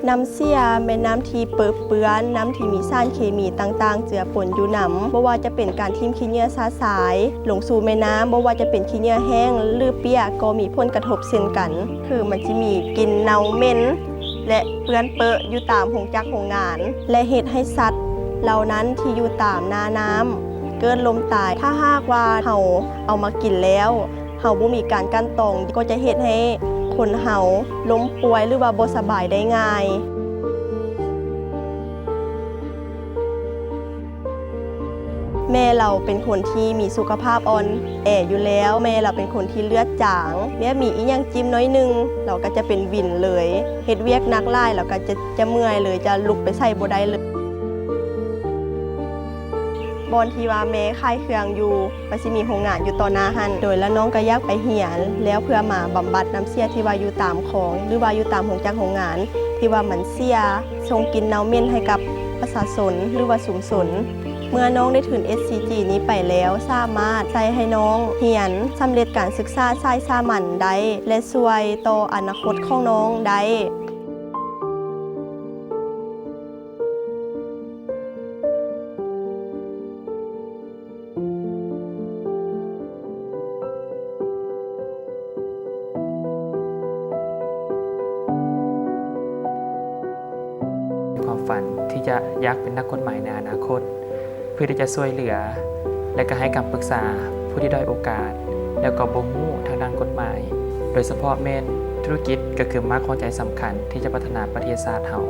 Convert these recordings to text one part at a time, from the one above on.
ນ້ຳເສຍແມ່ນນ້ຳທີ່ເປິເປື້ອນ, ນ້ຳທີ່ມີສານເຄມີຕ່າງໆເຈືອປົນຢູ່ນຳ, ບໍ່ວ່າຈະເປັນການຖິ້ມຂີ້ເຫຍື້ອຊະຊາຍລົງສູ່ແມ່ນ້ຳ, ບໍ່ວ່າຈະເປັນຂີ້ເຫຍື້ອແຫ້ງ ຫຼື ເປຍ ກໍມີຜົນກະທົບເຊັ່ນກັນ. ຄືມັນຊິມີກິ່ນເນົ່າເໝັນ ແລະ ເປື້ອນເປິຢູ່ຕາມໂຮງຈັກໂຮງງານ ແລະ ເຮັດໃຫ້ສັດເຫຼົ່ານັ້ນທີ່ຢູ່ຕາມໜ້ານ້ຳເກີດລົ້ມຕາຍ. ຖ້າຫາກວ່າເຮົາເອົາມາກິນແລ້ວ ເຮົາບໍ່ມີການກັ່ນຕອງ ກໍຈະເຮັດໃຫ້ຄົນເຮົາລົ້ມປ່ວຍ ຫຼືວ່າບໍ່ສະບາຍໄດ້ງ່າຍ. ແມ່ລາວເປັນຄົນທີ່ມີສຸຂະພາບອ່ອນແອຢູ່ແລ້ວ, ແມ່ລາວເປັນຄົນທີ່ເລືອດຈາງ, ແບບມີອີ່ຫຍັງຈິ້ມໜ້ອຍໜຶ່ງ ລາວກໍຈະເປັນວິນເລີຍ, ເຮັດວຽກໜັກຫຼາຍ ລາວກໍຈະ ຈະເມື່ອຍເລີຍ, ຈະລຸກໄປໃສບໍ່ໄດ້ເລີຍ. ບ່ອນທີ່ວ່າແມ່ຂາຍເຄື່ອງຢູ່ ມັນຊິມີໂຮງງານຢູ່ຕໍ່ໜ້າຫັ້ນ ໂດຍ ແລ້ວນ້ອງກໍຢາກໄປຮຽນ ແລ້ວເພື່ອມາບຳບັດນ້ຳເສຍທີ່ວ່າຢູ່ຕາມຄອງ ຫຼືວ່າຢູ່ຕາມໂຮງຈັກໂຮງງານ ທີ່ວ່າມັນເສຍ ສົ່ງກິ່ນເນົ່າເໝັນໃຫ້ກັບປະຊາຊົນ ຫຼືວ່າຊຸມຊົນ. ເມື່ອນ້ອງໄດ້ທຶນ ເອສຊີຈີ ນີ້ໄປແລ້ວ ສາມາດຊ່ວຍໃຫ້ນ້ອງຮຽນສຳເລັດການສຶກສາສາຍສາມັນໄດ້ ແລະ ຊ່ວຍຕໍ່ອະນາຄົດຂອງນ້ອງໄດ້. ຄວາມຝັນທີ່ຈະຢາກເປັນນັກກົດໝາຍໃນອະນາຄົດ ເພື່ອທີ່ຈະຊ່ວຍເຫຼືອ ແລະ ກໍໃຫ້ຄຳປຶກສາຜູ້ທີ່ດ້ອຍໂອກາດ ແລ້ວກໍບໍ່ຮູ້ທາງດ້ານກົດໝາຍ, ໂດຍສະເພາະແມ່ນທຸລະກິດ ກໍຄືຮາກຫົວໃຈສຳຄັນທີ່ຈະພັດທະນາປະເທດຊາດເຮົາ.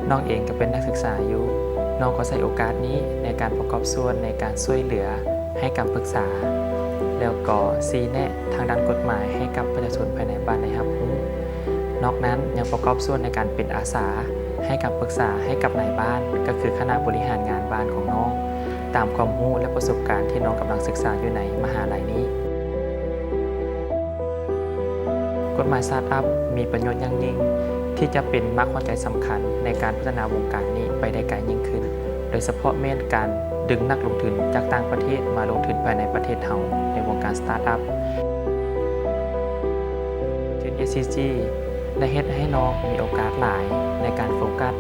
ນ້ອງເອງກໍເປັນນັກສຶກສາຢູ່, ນ້ອງກໍໃຊ້ໂອກາດນີ້ໃນການປະກອບສ່ວນໃນການຊ່ວຍເຫຼືອ ໃຫ້ຄຳປຶກສາ ແລ້ວກໍຊີ້ແນະທາງດ້ານກົດໝາຍໃຫ້ກັບປະຊາຊົນພາຍໃນບ້ານໄດ້ຮັບຮູ້. ນອກນັ້ນຍັງປະກອບສ່ວນໃນການເປັນອາສາ ໃຫ້ຄຳປຶກສາໃຫ້ກັບນາຍບ້ານ ກໍຄືຄະນະບໍລິຫານງານບ້ານຂອງນ້ອງ ຕາມຄວາມຮູ້ ແລະ ປະສົບການທີ່ນ້ອງກຳລັງສຶກສາຢູ່ໃນມະຫາໄລນີ້. ກົດໝາຍສະຕາດອັບມີປະໂຫຍດຢ່າງຍິ່ງ ທີ່ຈະເປັນຮາກຫົວໃຈສຳຄັນໃນການພັດທະນາວົງການນີ້ໄປໄດ້ໄກຍິ່ງຂຶ້ນ, ໂດຍສະເພາະແມ່ນການດຶງນັກລົງທຶນຈາກຕ່າງປະເທດມາລົງທຶນພາຍໃນປະເທດເຮົາໃນວົງການສະຕາດອັບ. ເອສຊີຈີ ໄດ້ເຮັດໃຫ້ນ້ອງມີໂອກາດຫຼາຍໃນການໂຟກັສ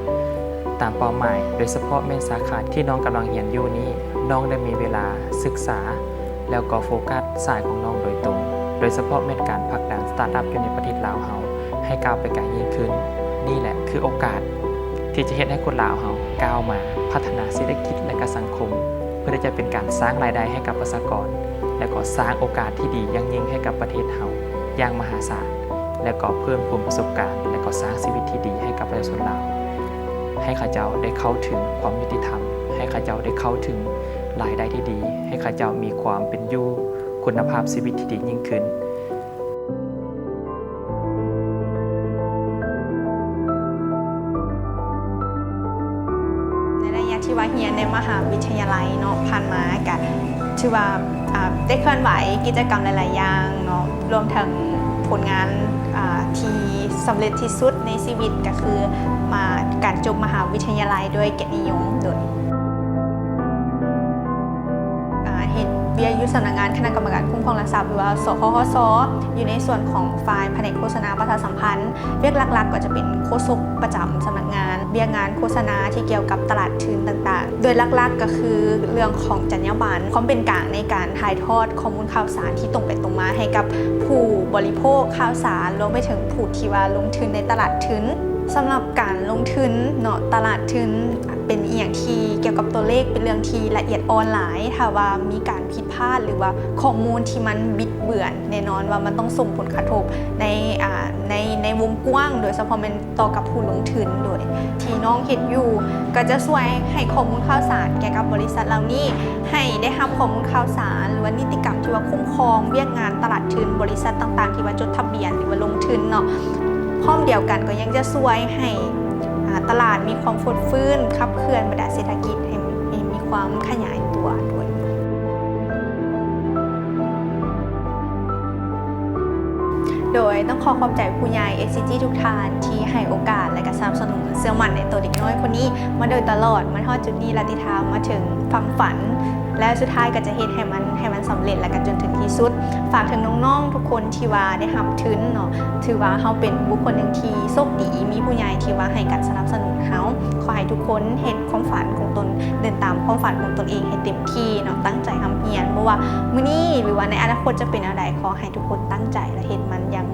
ຕາມເປົ້າໝາຍ, ໂດຍສະເພາະແມ່ນສາຂາທີ່ນ້ອງກຳລັງຮຽນຢູ່ນີ້, ນ້ອງໄດ້ມີເວລາສຶກສາ ແລ້ວກໍໂຟກັສສາຍຂອງນ້ອງໂດຍຕົງ, ໂດຍສະເພາະແມ່ນການຜັກດັນສະຕາດອັບຢູ່ໃນປະເທດລາວເຮົາໃຫ້ກ້າວໄປໄກຍິ່ງຂຶ້ນ. ນີ້ແຫຼະຄືໂອກາດທີ່ຈະເຮັດໃຫ້ຄົນລາວເຮົາກ້າວມາພັດທະນາເສດຖະກິດ ແລະ ກະສັງຄົມ, ເພື່ອທີ່ຈະເປັນການສ້າງລາຍໄດ້ໃຫ້ກັບປະຊາກອນ ແລະ ກໍສ້າງໂອກາດທີ່ດີຢ່າງຍິ່ງໃຫ້ກັບປະເທດເຮົາຢ່າງມະຫາສານ, ແລະ ກໍເພີ່ມພູມປະສົບການ ແລະ ກໍສ້າງຊີວິດທີ່ດີໃຫ້ກັບປະຊາຊົນລາວ, ໃຫ້ເຂົາເຈົ້າໄດ້ເຂົ້າເຖິງຄວາມຍຸຕິທຳ, ໃຫ້ເຂົາເຈົ້າໄດ້ເຂົ້າເຖິງລາຍໄດ້ທີ່ດີ, ໃຫ້ເຂົາເຈົ້າມີຄວາມເປັນຢູ່ ຄຸນນະພາບຊີວິດທີ່ດີຍິ່ງຂຶ້ນ. ໃນໄລຍະທີ່ວ່າຮຽນໃນມະຫາວິທະຍາໄລເນາະ ຜ່ານມາກະຖືວ່າ ອ່າ ໄດ້ເຄື່ອນໄຫວກິດຈະກຳຫຼາຍໆຢ່າງເນາະ, ລວມເຖິງຜົນງານ ອ່າ ທີ່ສຳເລັດທີ່ສຸດໃນຊີວິດ ກະຄືມາ ການຈົບມະຫາວິທະຍາໄລດ້ວຍກຽດນິຍົມ ໂດຍ ອ່າ ເຮັດວຽກຢູ່ສຳນັກງານຄະນະກຳມະການຄຸ້ມຄອງຫຼັກຊັບ ຫຼືວ່າ ສຄຫສ ຢູ່ໃນສ່ວນຂອງຝ່າຍພະແນກໂຄສະນາປະຊາສຳພັນ. ວຽກຫຼັກໆກໍຈະເປັນໂຄສົກປະຈຳສຳນັກງານ, ວຽກງານໂຄສະນາທີ່ກ່ຽວກັບຕະຫຼາດທຶນຕ່າງໆ. ໂດຍຫຼັກໆກໍຄືເລື່ອງຂອງຈັນຍາບັນ, ຄວາມເປັນກາງໃນການຖ່າຍທອດຂໍ້ມູນຂ່າວສານທີ່ຕົງໄປຕົງມາໃຫ້ກັບຜູ້ບໍລິໂພກຂ່າວສານ, ລວມໄປເຖິງຜູ້ທີ່ວ່າລົງທຶນໃນຕະຫຼາດທຶນ. ສຳລັບການລົງທຶນເນາະ, ຕະຫຼາດທຶນ ເປັນອີ່ຫຍັງທີ່ກ່ຽວກັບຕົວເລກ ເປັນເລື່ອງທີ່ລະອຽດອ່ອນຫຼາຍ. ຖ້າວ່າມີການຜິດພາດ ຫຼືວ່າຂໍ້ມູນທີ່ມັນບິດເບືອນ, ແນ່ນອນວ່າມັນຕ້ອງສົ່ງຜົນກະທົບໃນ ອ່າ ໃນ ໃນວົງກວ້າງ, ໂດຍສະເພາະແມ່ນຕໍ່ກັບຜູ້ລົງທຶນ. ໂດຍທີ່ນ້ອງເຮັດຢູ່ ກໍຈະຊ່ວຍໃຫ້ຂໍ້ມູນຂ່າວສານກ່ຽວກັບບໍລິສັດເຫຼົ່ານີ້ ໃຫ້ໄດ້ຮັບຂໍ້ມູນຂ່າວສານ ຫຼືວ່ານິຕິກຳທີ່ວ່າຄຸ້ມຄອງວຽກງານຕະຫຼາດທຶນ, ບໍລິສັດຕ່າງໆທີ່ວ່າຈົດທະບຽນ ຫຼືວ່າລົງທຶນເນາະ. ພ້ອມດຽວກັນກໍຍັງຈະຊ່ວຍໃຫ້ ອ່າ ຕະຫຼາດມີຄວາມຟົດຟື້ນ, ຂັບເຄື່ອນບັນດາເສດຖະກິດໃຫ້ ໃຫ້ມີຄວາມຂະຫຍາຍຕົວດ້ວຍ. ໂດຍຕ້ອງຂໍຂອບໃຈຜູ້ໃຫຍ່ ເອສຊີຈີ ທຸກທ່ານທີ່ໃຫ້ໂອກາດ ແລະ ກະ ສະໜັບສະໜູນ ເຊື່ອໝັ້ນໃນໂຕເດັກນ້ອຍຄົນນີ້ມາໂດຍຕະຫຼອດ ມາຮອດຈຸດນີ້ ແລະ ຕິດຕາມມາເຖິງຝັ່ງຝັນ ແລະ ສຸດທ້າຍກໍຈະເຮັດໃຫ້ມັນ ໃຫ້ມັນສຳເລັດ ແລະ ກໍຈົນເຖິງທີ່ສຸດ. ຝາກເຖິງນ້ອງໆທຸກຄົນທີ່ວ່າໄດ້ຮັບທຶນເນາະ ຖືວ່າເຮົາເປັນບຸກຄົນໜຶ່ງທີ່ໂຊກດີ ມີຜູ້ໃຫຍ່ທີ່ວ່າໃຫ້ການສະໜັບສະໜູນເຮົາ. ຂໍໃຫ້ທຸກຄົນເຮັດຄວາມຝັນຂອງຕົນ ເດີນຕາມຄວາມຝັນຂອງຕົນເອງໃຫ້ເຕັມທີ່ເນາະ ຕັ້ງໃຈຮ່ຳຮຽນ ບໍ່ວ່າມື້ນີ້ ຫຼືວ່າໃນອະນາຄົດຈະເປັນແນວໃດ ຂໍໃຫ້ທຸກຄົນຕັ້ງໃຈ ແລະ ເຮັດມັນຢ່າງ